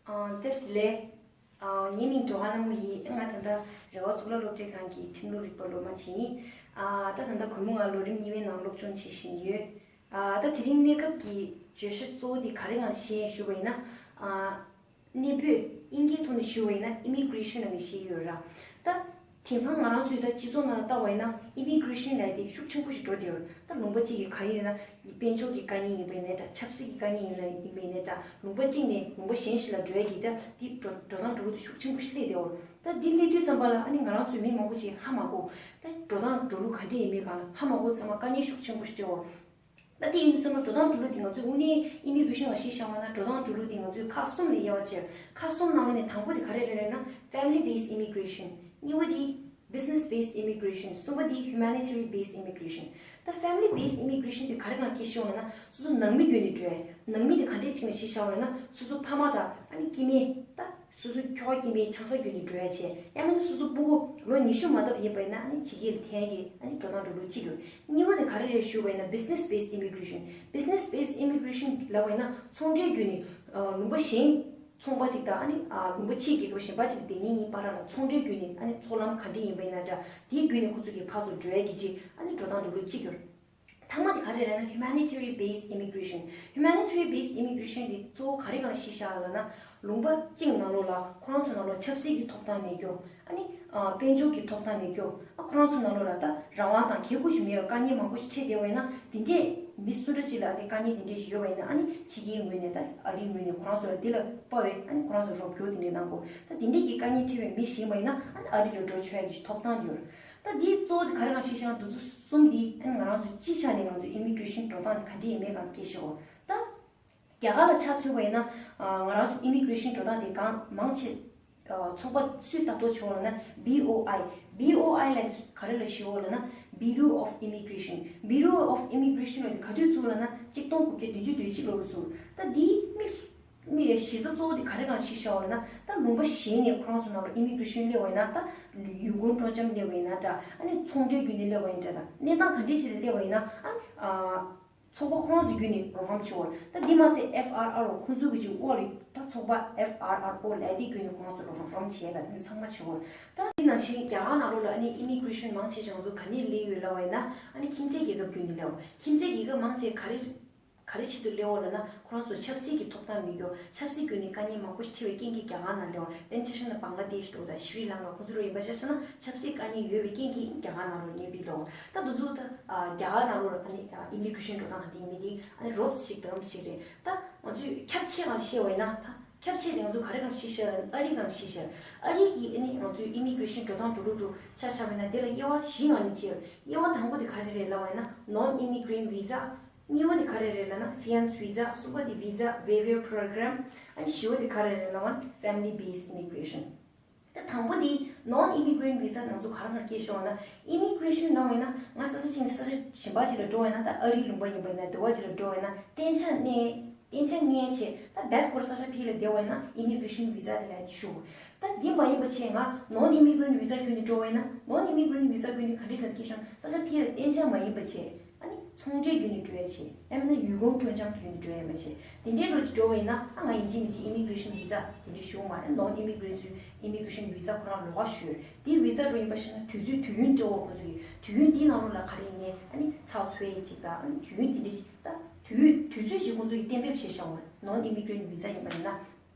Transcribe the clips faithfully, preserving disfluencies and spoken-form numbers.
ཨ། བཀྲ་ཤིས་བདེ་ལེགས། ཨ། ངའི་མིང་སྒྲོལ་དཀར་ལྷ་མོ་ཡིན། ང་ད་ལྟ་རེ་བ་གཙུག་ལག་སློབ་གྲྭའི་ཁང་གི་ཁྲིམས་ལུགས་རིག་པ་སློབ་མ་ཅིག་ཡིན། ཨ། ད་ད་ལྟ་གུས་མོ་ང་ལོ་རིམ་གཉིས་པའི་ནང་སློབ་སྦྱོང་བྱེད་བཞིན་ཡོད། ཨ། ད་དེ་རིང་གནས་སྐབས་ཀྱི་བརྗོད་བྱ་གཙོ་བོ་དེ་ག་རེ་ཡང་ཤེས་ཞུ་བ་ཡིན་ན། ཨ། གནས་སྤོས་དབྱིན་སྐད་ཐོག་ནས་ཞུ་བ་ཡིན་ན་ཨི་མི་གྷི་རེ་ཤན་ལབ་ནས་ཤེས་ཡོད་ར། ད། དེང་སང་ང་རང་ཚོའི་ད་སྤྱི་ཚོགས་ནང་ལྟ་བ་ཡིན་ན་ཨི་མི་གྷི་རེ་ཤན་ལབ་དེ་ཤུགས་ཆེན་པོ་ཞིག་འགྲོ་བསྡད་ཡོད། ད་ལུང་པ་གཅིག་གི་ག་ཡིན་ན་དཔལ་འབྱོར་གྱི་དཀའ་ངལ་ཡིན་པ་ཡིན་ནའི་འདྲ། ཆབ་སྲིད་ཀྱི་དཀའ་ངལ་ཡིན་ལ་ཡིན་པ་ཡིན་ནའི་འདྲ། ལུང་པ་གཅིག་ནས་ལུང་པ་གཞན་ཞིག་ལ་འགྲོ་ཡ་གི་ད་དེ་འགྲོ་འགྲོ་སྟངས་འགྲོ་ལུགས་དེ་ཤུགས་ཆེན་པོ་ཞིག་སླེབས་བསྡད་ཡོད། ད་འདི་སླེབས་དུས་ཙམ་པ་ལ་ཨ་ནི་ང་རང་ཚོའི་མི་མང་པོ་ཅིག་ཧ་མ་གོ། ད་འགྲོ་སྟངས་འགྲོ་ལུགས་ག་འདྲ་ཡིན་མིན་སྒང་ལ་ཧ་མ་གོ་ཙང་མ་དཀའ་ངལ་ཤུགས་ཆེན་པོ་ཞིག་འཕྲད་ཡོད། ད་དེ་ཡིན་དུས་ཙམ་པ་འགྲོ་སྟངས་འགྲོ་ལུགས་དེ་ང་ཚོས་དངོས་གནས་ཨི་མི་གྷི་རེ་ཤན་ལ་གཞི་བཞག་པ་ན་འགྲོ་སྟངས་འགྲོ་ལུགས་དེ་ང་ཚོས་ཁག་གསུམ་ལ་དབྱེ་བ་ཕྱེ། ཁག་གསུམ་ནང་ནས་དང་པོ་དེ་ག་རེ་རེད་ལབ་ན་family based immigration། གཉིས་པ་དེ་business based immigration། གསུམ་པ་དེ་humanitarian based immigration། ད་family based immigration་དེ་ག་རེ་གང་སྐད་ཤེས་འོང་ལབ་ན་སོ་སོ་ནང་མི་བརྒྱུད་ནས་འགྲོ་ཡ། ནང་མི་དེ་ག་འདྲས་ཅིག་ནས་གཞི་བཞག་འོང་ལབ་ན་སོ་སོ་ཕ་མ་དང་ཨ་ནི་སྐྱེ་དམན་ད། སོ་སོའི་ཁྱོ་ག་སྐྱེ་དམན་ཆང་ས་བརྒྱུད་ནས་འགྲོ་ཡ་བྱས། ཡང་མིན་ན་སོ་སོ་སྤུ་གུ་ལོ་ཉི་ཤུ་མ་བཏབ་ཡིན་པ་ཡིན་ན་ཨ་ནི་ཕྱི་རྒྱལ་ལ་ཐོན་ཡ་གི་ཨ་ནི་འགྲོ་སྟངས་འགྲོ་ལུགས་གཅིག་ཡོད། གཉིས་པ་དེ་ག་རེ་རེད་ཞུས་པ་ཡིན་ན་business based immigration། business based immigration་ལབ་པ་ཡིན་ན་ཚོང་འབྲེལ་བརྒྱུད་ནས་ཨ་ལུང་པ་གཞན་ཚོང་པ་ཅིག་དང་ཨ་ནི་ཨ་ལུང་པ་ཕྱིའི་རྒྱལ་ཁབ་གཞན་པ་ཅིག་ལ་སྡོད་མཁན་གཉིས་བར་ལ་ཚོང་འབྲེལ་བརྒྱུད་ནས་ཨ་ནི་ཚོང་ལམ་ག་འདྲ་ཡིན་པ་ཡིན་ན་འདྲ། དེའི་བརྒྱུད་ནས་ཁོ་ཚོ་གི་ཕར་ཚུར་འགྲོ་ཡ་གི་ཅིག་ཨ་ནི་འགྲོ་སྟངས་འགྲོ་ལུགས་གཅིག་ཡོད། མཐའ་མ་དེ་ག་རེ་རེད་ན་humanitarian based immigration། humanitarian based immigration་དེ་གཙོ་བོ་ག་རེ་གང་ལ་གཞི་བཞག་ལབ་ན་ལུང་པ་གཅིག་ནང་ལོགས་ལ་ཁོ་རང་ཚོ་ནང་ལོགས་ཆབ་སྲིད་ཀྱི་ཐོབ་ཐང་མེད་རྒྱུ། ཨ་ནི་ཨ་དཔལ་འབྱོར་གྱི་ཐོབ་ཐང་མེད་རྒྱུ། ཨ་ཁོ་རང་ཚོ་ནང་ལོགས་ལ་ད་རང་དབང་དང་ཁེ་དབང་ཞིག་མེད་པའི་དཀའ་ངལ་མང་པོ་ཞིག་འཕྲད་བསྡད་པ་ཡིན་ན་དེ་འདྲས་མི་སུ་འདྲ་ཅིག་ལ་དེ་དཀའ་ངལ་དེ་འདྲས་ཞིག་ཡོད་པ་ཡིན་ན་ཨ་ནི་ཕྱི་རྒྱལ་ངོས་ནས་ད་ཨ་རིའི་ངོས་ནས་ཁོ་རང་ཚོ་ལ་དེ་ལ་དཔའ་བའི་ཨ་ནི་ཁོ་རང་ཚོ་རོགས་སྐྱོར་དེ་འདྲས་གནང་དགོས། ད་དེ་འདྲས་ཀྱི་དཀའ་ངལ་འཕྲད་པའི་མི་ཞིག་ཡིན་པ་ཡིན་ན་ཨ་ནི་ཨ་རི་ལ་འགྲོ་ཆོག་ཡ་གི་ཐོབ་ཐང་དེ་ཡོད། ད་འདི་གཙོ་བོ་དེ་ག་རེ་གང་ཞིག་བཤད་ན་འདི་ཚོ་གསུམ་འདི་ཨ་ནི་ང་རང་ཚོ་སྤྱི་ཆ་ནས་ང་ཚོ་ཨི་མི་གྷི་རེ་ཤན་འགྲོ་སྟངས་དེ་ག་འདྲས་ཡིན་མིན་གང་སྐད་ཆ་འོ། ད་རྒྱ་གར་ལ་ཆ་མཚོན་པ་ཡིན་ན་ང་རང་ཚོ་ཨི་མི་གྷི་རེ་ཤན་འགྲོ་སྟངས་དེ་གང་མང་ཆེ་ཚོགས་པ་སུས་ལྟ་རྟོག་བྱེད་འོ་ལབ་ན་བྷི་ཨོ་ཨའི། བྷི་ཨོ་ཨའི་ལབ་དེ་ག་རེ་ལ་ཞུ་འོ་ལབ་ན་Bureau of Immigration། Bureau of Immigration་ལབ་དེ་ག་དུས་བཙུགས་ལབ་ན་གཅིག་སྟོང་དགུ་བརྒྱ་བདུན་ཅུ་དོན་གཅིག་ལོ་ལ་བཙུགས། ད་འདིའི་དམིགས་སུ། མི་ཡི་གཞི་རྩ་གཙོ་བོ་དེ་ག་རེ་གང་ཞིག་བྱ་བ་ལབ་ན་ད་ལུང་པ་གཞན་ནས་ཁོ་རང་ཚོ་ནང་ལ་ཨི་མི་གྷི་རེ་ཤན་སླེབས་པ་ཡིན་ན་ད་ཡུལ་སྐོར་སྤྲོ་འཆམ་སླེབས་པ་ཡིན་ན་འདྲ། ཨ་ནི་ཚོང་འབྲེལ་བརྒྱུད་ནས་སླེབས་པ་ཡིན་འདྲ། ད་གནས་སྟངས་ག་འདྲས་ཞིག་ལ་སླེབས་པ་ཡིན་ན་ཨ་ནི་ཨ་ཚོགས་པ་ཁོ་རང་ཚོ་བརྒྱུད་ནས་རོགས་རམ་བྱེད་འོ། ད་འདི་མ་ཟད་ཨེཕ་ཨར་ཨར་ཁོང་ཚོ་གི་ཅིག་ཨོ་རི་ད་ཚོགས་པ་ཨེཕ་ཨར་ཨར་ཨོ་ལབ་དེ་བརྒྱུད་ནས་ཁོ་རང་ཚོ་ལ་རོགས་རམ་བྱེད་ལ་འདི་ཚང་མ་བྱེད་འོ། ད་འདི་ནང་བཞིན་རྒྱ་གར་ནང་ལོགས་ལ་ཨ་ནི་ཨི་མི་གྷི་རེ་ཤན་མང་ཆེ་ཆུང་ཚོ་ག་ནས་སླེབས་ཡོད་ལབ་པ་ཡིན་ན་ཨ་ནི་ཁྱིམ་མཚེས་རྒྱལ་ཁབ་བརྒྱུད་ནས་སླེབས་འོ། ཁྱིམ་མཚེས་རྒྱལ་ཁབ་མང་ཆེ་ག་རེ། ག་རེ་ཆེད་དུ་སླེབས་འོ་ལབ་ན་ཁོ་རང་ཚོ་ཆབ་སྲིད་ཀྱི་ཐོབ་ཐང་མེད་རྒྱུ། ཆབ་སྲིད་བརྒྱུད་ནས་དཀའ་ངལ་མང་པོ་ཞིག་འཕྲད་པའི་རྐྱེན་གྱིས་རྒྱ་གར་ནང་སླེབས་འོ། དེ་ནས་ཆ་བཞག་ན་བང་ལ་དེཤ་འདྲ་བོ་དང་ཤྲི་ལང་ཀ་ཁོང་ཚོ་འདྲ་བོ་ཡིན་པ་ཆ་བཞག་ན་ཆབ་སྲིད་དཀའ་ངལ་ཡོད་པའི་རྐྱེན་གྱིས་རྒྱ་གར་ནང་ལོགས་སླེབས་པའི་ལོ། ད་འདི་ཚོ་ད་རྒྱ་གར་ནང་ལོགས་ལ་ཨ་ནི་ཨི་མི་གྷི་རེ་ཤན་འགྲོ་སྟངས་དེ་ཡིན་མིན་དེ་ཨ་ནི་རོབ་ཙམ་ཞིག་དང་ཞིག་རེད། ད་ང་ཚོས་ཁྱབ་ཆེ་གང་བཤད་པ་ཡིན་ན་ད་ཁྱབ་ཆེ་དེ་ང་ཚོས་ག་རེ་གང་ཞིག་བཤད་ཨ་རི་གང་ཞིག་བཤད། ཨ་རི་གི་ཨ་ནི་ང་ཚོའི་ཨི་མི་གྷི་རེ་ཤན་འགྲོ་སྟངས་འགྲོ་ལུགས་འདྲ་བོ་ཆ་བཞག་པ་ཡིན་ན་དེ་ལ་དབྱེ་བ་བཞི་ནང་ནས་ཕྱེ། དབྱེ་བ་དང་པོ་དེ་ག་རེ་རེད་ལབ་པ་ཡིན་ན་non immigrant visa། གཉིས་པ་དེ་ག་རེ་རེད་ལབ་ན་fiancé visa། གསུམ་པ་དེ་visa waiver program། ཨ་ནི་བཞི་པ་དེ་ག་རེ་རེད་ལབ་ན་family based immigration། ད་དང་པོ་དེ་non immigrant visa་ནང་ཚོ་ག་རེ་གང་སྐད་ཆ་བཤད་འོ་ན་ཨི་མི་གྷི་རེ་ཤན་ནང་བ་ཡིན་ན་ང་ས་ཆ་གཅིག་ནས་ས་ཆ་གཞན་པ་ཅིག་ལ་འགྲོ་བ་ཡིན་ན་ད་ཨ་རིའི་ལུང་པ་ཡིན་པ་ཡིན་ན་འདི་བ་ཅིག་ལ་འགྲོ་བ་ཡིན་ན་གཏན་འཇགས་གནས་གཏན་འཇགས་གནས་བྱས་ད་བེད་ཁོ་རང་ས་ཆ་ཕྱི་ལ་བསྡད་པ་ཡིན་ན་immigration visa་དེ་ལ་ཞུ། ད་འདི་མ་ཡིན་པ་བྱས་ང་non immigrant visa་བརྒྱུད་ནས་འགྲོ་བ་ཡིན་ན་non immigrant visa་བརྒྱུད་ནས་ག་འདྲ་ལབ་སྐད་ཆ་ས་ཆ་ཕྱི་ལ་གཏན་འཇགས་མ་ཡིན་པ་བྱས། ཨ་ནི་ཚོང་འབྲེལ་བརྒྱུད་ནས་འགྲོ་ཡ་བྱས། ཡང་མིན་ན་ཡུལ་སྐོར་སྤྲོ་འཆམ་བརྒྱུད་ནས་འགྲོ་ཡ་མ་བྱས། དེ་འདྲའི་འགྲོ་ཅིག་འགྲོ་བ་ཡིན་ན་ཨ་ང་ཡིན་གཅིག་མིན་གཅིག་immigration visa་དེ་འདྲ་ཞུ་མ་རེད། non immigrant་ཚོའི་immigration visa་ཁོ་རང་ལོགས་ཀ་ཞུ། དེའི་visa་འགྲོ་ཡིན་པ་ཤེས་ན་དུས་ཚོད་དུས་ཡུན་འགྲོ་བ་ཁོ་ཚོ་གི་དུས་ཡུན་དེའི་ནང་ལོགས་ལ་ག་རེ་ཡིན་ནའི་ཨ་ནི་ཚགས་ཚུད་ཅིག་དང་ཨ་ནི་དུས་ཡུན་དེ་འདྲ་ཅིག་ད་དུས་ཡུན་དུས་ཚོད་ཅིག་ཁོ་ཚོ་གི་གཏན་འབེབས་བྱས་བཞག་འོ་non immigrant visa་ཡིན་པ་ཡིན་ན།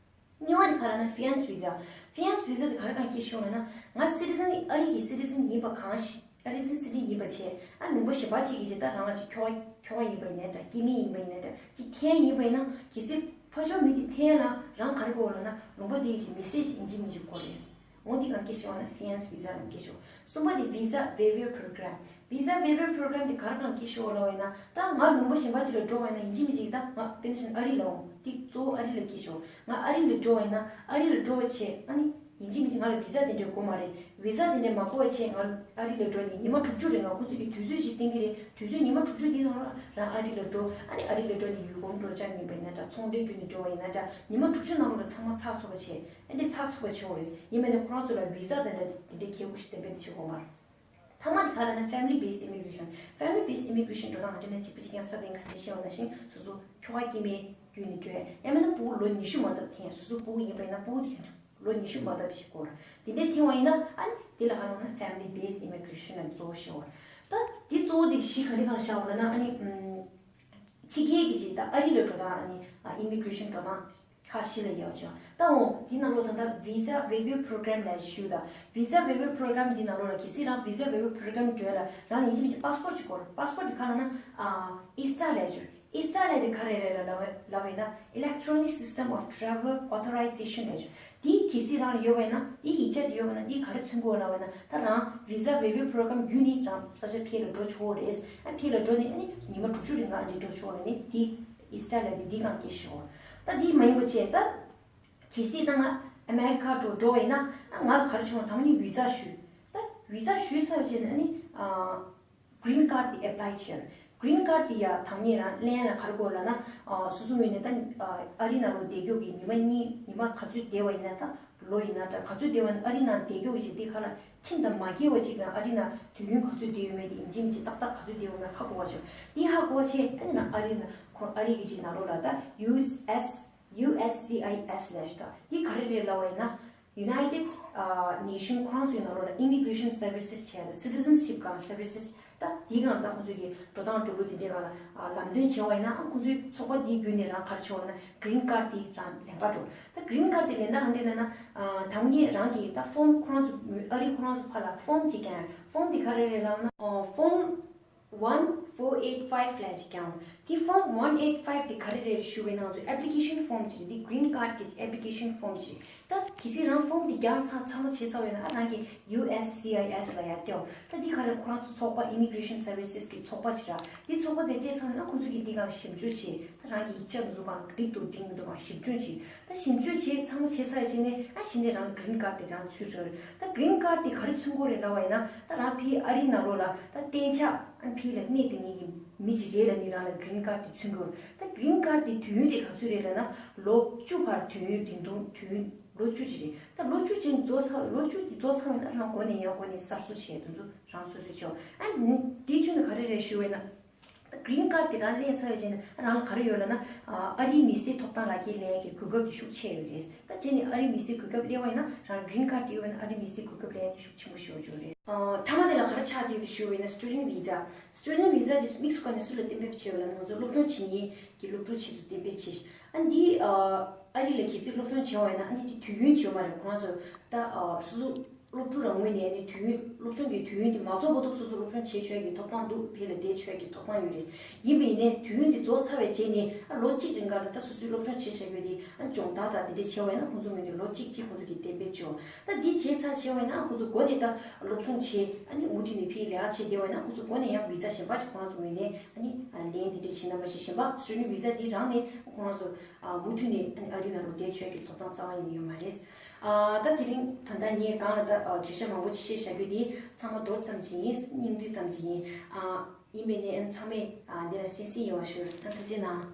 གཉིས་པ་དེ་ག་རེ་ན་fiancé visa། fiancé visa་དེ་ག་རེ་གང་སྐད་ཆ་བཤད་འོ་ན་ང་citizen་ཨ་རི་གི་citizen་ཡིན་པ་གང་ཞིག་ཨ་རི་གི་citizen་ཡིན་པ་བྱས་ཨ་ལུང་པ་གཞན་པ་ཅིག་གིས་ཅིག་ད་རང་ལ་ཅིག་ཁྱོ་ག་ཁྱོ་ག་ཡིན་པ་ཡིན་ནའི་འདྲ་སྐྱེ་དམན་ཡིན་པ་ཡིན་ནའི་འདྲ་ཅིག་འཐེན་ཡིན་པ་ཡིན་ན་གལ་སྲིད་ཕར་ཕྱོགས་མི་དེ་འཐེན་ལ་རང་ག་རེ་དགོས་ལབ་ན་ལུང་པ་དེ་ཡི་ཅིག་མི་སེར་ཅིག་ཡིན་གཅིག་མིན་གཅིག་དགོས་རེད། འོ་འདི་གང་སྐད་ཆ་བཤད་འོ་ན་fiancé visa་ལ་སྐད་ཆ། གསུམ་པ་དེ་visa waiver program། visa waiver program་དེ་ག་རེ་གང་སྐད་ཆ་བཤད་འོ་ལབ་པ་ཡིན་ན་ད་ང་ལུང་པ་གཞན་པ་ཅིག་ལ་འགྲོ་བ་ཡིན་ན་ཡིན་གཅིག་མིན་གཅིག་ད་ང་དཔེར་ན་ཆ་ནས་ཨ་རི་ལ་འོང་དེ་གཙོ་བོ་ཨ་རི་ལ་སྐད་ཆ་བཤད་འོ། ང་ཨ་རི་ལ་འགྲོ་བ་ཡིན་ན་ཨ་རི་ལ་འགྲོ་བ་བྱས་ཨ་ནི་ཡིན་གཅིག་མིན་གཅིག་ང་ལ་visa་དེ་འདྲ་དགོས་མ་རེད། visa་དེ་འདྲ་མ་དགོས་པ་བྱས་ང་ཨ་རི་ལ་འགྲོ་ནས་ཉི་མ་དྲུག་ཅུ་རེད། ང་ཁོ་ཚོས་ཀྱི་དུས་ཚོད་ཅིག་བསྟན་གྱི་རེད། དུས་ཚོད་ཉི་མ་དྲུག་ཅུ་དེའི་ནང་ལ་རང་ཨ་རི་ལ་འགྲོ་ཨ་ནི་ཨ་རི་ལ་འགྲོ་ནས་ཡུལ་སྐོར་འགྲོ་འཆམ་ཡིན་པ་ཡིན་ན་འདྲ་ཚོང་འབྲེལ་བརྒྱུད་ནས་འགྲོ་བ་ཡིན་ན་འདྲ་ཉི་མ་དྲུག་ཅུ་ནང་ལོགས་ལ་ཚང་མ་ཚགས་ཚུད་པ་བྱས་ཨ་ནི་ཚགས་ཚུད་པ་བྱེད་འོ་རེད། ཡིན་པ་ཡིན་ན་ཁོ་རང་ཚོ་ལ་visa་དེ་འདྲ་དེ་འདྲའི་ཁེ་པོ་ཞིག་གཏན་འབེབས་བྱེད་དགོས་མ་རེད། ཐ་མ་དེ་ག་རེ་ན་family based immigration། family based immigration་འགྲོ་སྟངས་ག་འདྲ་ན་གཅིག་པ་གཅིག་རྐྱང་ས་སྟེང་ག་འདྲ་བཤད་པ་ནང་བཞིན་སོ་སོ་ཁྱོ་ག་སྐྱེ་དམན་ བརྒྱུད་ནས་འགྲོ་ཡ། ཡང་མིན་ན་སྤུ་གུ་ལོ་ཉི་ཤུ་མ་བཏབ་འཐེན་ཡ། སོ་སོ་སྤུ་གུ་ཡིན་པ་ཡིན་ན་སྤུ་གུ་དེ་ལོ་ཉི་ཤུ་མ་བཏབ་ཞིག་སྐོར་དེ་འདྲའི་འཐེན་པ་ཡིན་ན། ཨ་ནི་དེ་ལ་ག་རེ་ལབ་ན་family based immigration ལབ་གཙོ་བོ་བཤད་པ་རེད། ད་དེ་གཙོ་བོ་དེ་གཞི་ག་རེ་སྒང་ལ་བཞག་པ་ལབ་ན། ཨ་ནི་ཕྱི་རྒྱལ་གྱི་ཅིག་ད་ཨ་རི་ལ་འགྲོ་སྟངས། ཨ་ནི་immigration འགྲོ་སྟངས་ཁག་བཞི་ལ་ཡོད་ཅིང་། ད་འོ་དེ་ནང་ལོགས་ད་ལྟ་visa waiver program ལབ་ཞུ་ད། visa waiver program འདི་ནང་ལོགས་ལ་གལ་སྲིད་རང་visa waiver program འགྲོ་ཡ་ལ་རང་ཡིན་གཅིག་མིན་གཅིག་passport ཅིག་དགོས་རེད། passport འདི་ག་རེ་ལབ་ན་ཨ་ESTA ལབ་ཅིག་ཡོད། ESTA ལབ་དེ་ག་རེ་རེད་ལབ་ལབ་པ་ཡིན་ན། Electronic System of Travel Authorization ལབ་ཅིག་ཡོད། དེ་གལ་སྲིད་རང་ལ་ཡོད་པ་ཡིན་ན། དེ་ཡིག་ཆ་དེ་ཡོད་པ་ཡིན་ན། དེ་ག་རེ་མཚོན་གྱི་ཡོད་ལབ་པ་ཡིན་ན། ད་རང་visa waiver program བརྒྱུད་ནས་རང་ས་ཆ་ཕྱི་ལ་འགྲོ་ཆོག་རེད། ཨ་ཕྱི་ལ་འགྲོ་ནས་ཨ་ནི་ཉི་མ་དྲུག་ཅུ་རིང་ག་ཨ་འདྲ་འགྲོ་ཆོག་རེད། ནི་དེ་ESTA ལབ་དེ་འདི་སྒང་སྐད་ཆ་བཤད་ཡོད། ད་དེ་མ་ཡིན་པ་བྱས། ད་གལ་སྲིད་ད་ང་ཨ་མེ་རི་ཁ་འགྲོ་འགྲོ་བ་ཡིན་ན། ཨ་ང་ལ་ག་རེ་བྱུང་བ། ད་ནི་visa ཞུས། ད་visa ཞུས་ཚར་བྱས་ནས་ཨ་ནི་ཨ་green card དེ་apply བྱས། green card དེ་ཡ་ད་ནི་རང་ལེན་ཡ་ལ་ག་རེ་དགོས་ལབ་ན། ཨ་སོ་སོ་ངོས་ནས་ད་ཨ་ཨ་རི་ནང་ལོགས་བསྡད་རྒྱུ་གི་ཉི་མ་གཉིས། ཉི་མ་ག་ཚོད་བསྡད་པ་ཡིན་ན། ད་ལོ་ཡིན་ན་འདྲ། ག་ཚོད་བསྡད་པ་ཡིན་ན། ཨ་རི་ནང་བསྡད་རྒྱུ་གི་ཅིག་དེ་ག་ལ་ཁྲིམས་དང་མ་འགལ་བ་ཅིག་རང་ཨ་རི་ནང་དུས་ཡུན་ག་ཚོད་བསྡད་ཡོད་མེད་དེ་ཡིན་གཅིག་མིན་གཅིག་ཏག་ཏག་ག་ཚོད་བསྡད་ཡོད་མེད་ཧ་གོ་བ་བྱས། དེ་ཧ་གོ་བ་བྱས། ཨ་ནི་རང་ཨ་རི་ནང་ཁོ་ཨ་རི་གི་ཅིག་ནང་ལོགས་ལ་ད་ཡུ་ཨེས་ཡུ་ཨེས་སི་ཨའི་ཨེས་ལབ་ཞིག་ད། དེ་ག་རེ་རེད་ལབ་པ་ཡིན་ན། United Nation ཁོ་རང་ཚོའི་ནང་ལོགས་ལ་immigration services བྱས་ལ་citizenship སྒང་services ད་དེའི་སྒང་ད་ཁོང་ཚོ་གི་འགྲོ་སྟངས་འགྲོ་ལུགས་དེ་འདྲའི་སྒང་ལ་ལམ་སྟོན་བྱས་པ་ཡིན་ན། ཨ་ཁོང་ཚོའི་ཚོགས་པ་དེའི་བརྒྱུད་ནས་རང་ག་རེ་བྱེད་པ་ལབ་ན་green card དེ་རང་ལེན་པར་འགྲོ། ད་green card དེ་ལེན་སྟངས་ག་འདྲ་ལབ་ན། ཨ་ད་ནི་རང་གི་ད་form ཁོ་རང་ཚོ་ཨ་རི་ཁོ་རང་ཚོ་ཕར་ལ་form ཅིག་བཀང་། form དེ་ག་རེ་རེད་ལབ་ན། ཨ་form one four eight five ལབ་ཅིག་བཀང་། དེ་form one eight five དེ་ག་རེ་རེད་ཞུ་བ་ཡིན་ན། ང་ཚོ་application form ཅིག་རེད། དེ་green card གི་application form ཅིག་རེད། ད་གལ་སྲིད་རང་form དེ་བཀང་ཚར་ཚང་མ་བྱས་ཚར་བ་ཡིན་ན། ཨ་རང་གི་ཡུ་ཨེས་སི་ཨའི་ཨེས་ལ་ཡར་སྤྲད། ད་དེ་ག་རེ་ཁོ་རང་ཚོ་ཚོགས་པ་immigration services གི་ཚོགས་པ་ཅིག་རེད། དེ་ཚོགས་པ་དེ་སྤྲད་ཚར་ན་ཁོང་ཚོ་གིས་དེ་སྒང་ཞིབ་འཇུག་བྱས། ད་རང་གི་ཡིག་ཆ་དེ་ཚོ་སྒང་འགྲིག་འདུག་འགྲིག་མི་འདུག་སྒང་ཞིབ་འཇུག་བྱས། ད་ཞིབ་འཇུག་བྱས་ཚང་མ་བྱས་ཚར་རྗེས་ནས། ཨ་གཞི་ནས་རང་green card དེ་རང་ཚུར་རག་རེད། ད་green card དེ་ག་རེ་མཚོན་གྱི་རེད་ལབ་པ་ཡིན་ན། ད་རང་ཕྱིའི་ཨ་རིའི་ནང་ལོགས་ལ་ད་གཏན་འཇགས་ཨ་ཕྱི་ལ་གནས་བསྡད་མཁན་གྱི་མི་ཅིག་རེད་ལབ་ནི་རང་ལ་green card དེ་མཚོན་གྱི་རེད། ད་green card དེ་དུས་ཡུན་དེ་ག་ཚོད་རེད་ལབ་ན། ལོ་བཅུ་བར། དུས་ཡུན་རིང་ཐུང་དུས་ཡུན་ལོ་བཅུ་ཅིག་རེད། ད་ལོ་བཅུ་ཅིག་རྫོགས་ཚར། ལོ་བཅུ་དེ་རྫོགས་ཚར་བ་ཡིན་ན་རང་འགོ་ནས་ཡར་འགོ་ནས་གསར་བཟོ་བྱས། དེ་ཚོ་རང་སོ་སོས་བྱས། ཨ་དེའི་ཚུན་ནས་ག་རེ་རེད་ཞུ་བ་ཡིན་ན། ད་green card དེ་རང་ལེན་ཚར་བའི་རྗེས་ནས་རང་ག་རེ་ཡོད་ལབ་ན། ཨ་རིའི་མི་སེར་ཐོབ་ཐང་ལག་ཁྱེར་ལེན་ཡག་གི་གོ་སྐབས་དེ་ཤུགས་ཆེ་ཡོད་རེད། ད་རྗེས་ནས་ཨ་རིའི་མི་སེར་གོ་སྐབས་ལེན་པ་ཡིན་ན། རང་green card དེ་ཡོད་པ་ཡིན་ན་ཨ་རིའི་མི་སེར་གོ་སྐབས་ལེན་ཡག་དེ་ཤུགས་ཆེན་པོ་ཞེ་པོ་ཅིག་ཡོད་རེད། ཨ་མཐའ་མ་དེ་ལ་ག་རེ་ཆགས་བསྡད་ཡོད་ཞུ་བ་ཡིན་ན། student visa student visa དེ་དམིགས་སུ་བཀར་ནས་སུ་ལ་གཏན་འབེབས་བྱས་ཡོད་ལབ་ན། ང་ཚོ་སློབ་སྦྱོང་བྱེད་མཁན་གྱི་སློབ་ཕྲུག་ཆེད་དུ་གཏན་འབེབས་བྱས། ཨ་འདི་ཨ་ཨ་རི་ལ་གལ་སྲིད་སློབ་སྦྱོང་བྱས་པ་ཡིན་ན། ཨ་ནི་དེ་དུས་ཡུན་ཡོད་མ་རེད། ཁོ་རང་ཚོ་ད་ཨ་སོ་སོ་སློབ་ཕྲུག་རང་ངོས་ནས་ནི་དུས་ཡུན། སློབ་སྦྱོང་གི་དུས་ཡུན་དེ་མ་རྫོགས་བར་དུ་སོ་སོ་སློབ་སྦྱོང་བྱེད་ཆོག་གི་ཐོབ་ཐང་འདུག་ཕྱི་ལ་བསྡད་ཆོག་གི་ཐོབ་ཐང་ཡོད་རེད། ཡིན་པ་ཡིན་ནའི་དུས་ཡུན་དེ་རྫོགས་ཚར་བའི་རྗེས་ནས། ཨ་ལོ་གཅིག་རིང་ག་ལ་ད་སོ་སོའི་སློབ་སྦྱོང་བྱེད་བྱ་རྒྱུ་དེ་ཨ་སྦྱོང་བརྡར་དང་དེ་འདྲ་བྱས་པ་ཡིན་ན། ཁོང་ཚོ་ངོས་ནས་ལོ་གཅིག་གཅིག་ཁོང་ཚོ་གིས་གཏན་འབེབས་བྱས། ད་འདི་བྱས་ཚར་བྱས་པ་ཡིན་ན། ཁོང་ཚོ་འགོ་ནས་ད་སློབ་སྦྱོང་བྱས། ཨ་ནི་མུ་མཐུད་ནས་ཕྱི་ལ་ཡར་བྱས་བསྡད་པ་ཡིན་ན། ཁོང་ཚོ་འགོ་ནས་ཡང་visa གཞན་པ་ཅིག་ཁོ་རང་ཚོ་ངོས་ནས་ཨ་ནི་ཨ་ལེན་དེ་འདྲ་བྱས་ན་མ་གཞི། གཞན་པ་student visa དེ་རང་ནས་ཁོ་རང་ཚོ་ཨ་མུ་མཐུད་ནས་ཨ་ནི་ཨ་རི་ནང་ལ་བསྡད་ཆོག་གི་ཐོབ་ཐང་རྩ་བ་ཉིད་ནས་ཡོད་མ་རེད། ཨ་ད་དེ་རིང་ད་ལྟ་ངས་གང་ལ་ད་ཨ་བརྗོད་བྱ་མང་པོ་ཅིག་བཤད་བཞག་རྒྱུ་དེ་ཚང་མ་མདོར་ཙམ་ཅིག་ཡིན། སྙིང་བསྡུས་ཙམ་ཅིག་ཡིན། ཨ་ཡིན་པས་ནས་ཨ་ཚང་མས་ཨ་འདི་ལ་གསན་གཟིགས་ཡོད་པ་ཞུ། ཨ་ཐུགས་རྗེ་གནང་།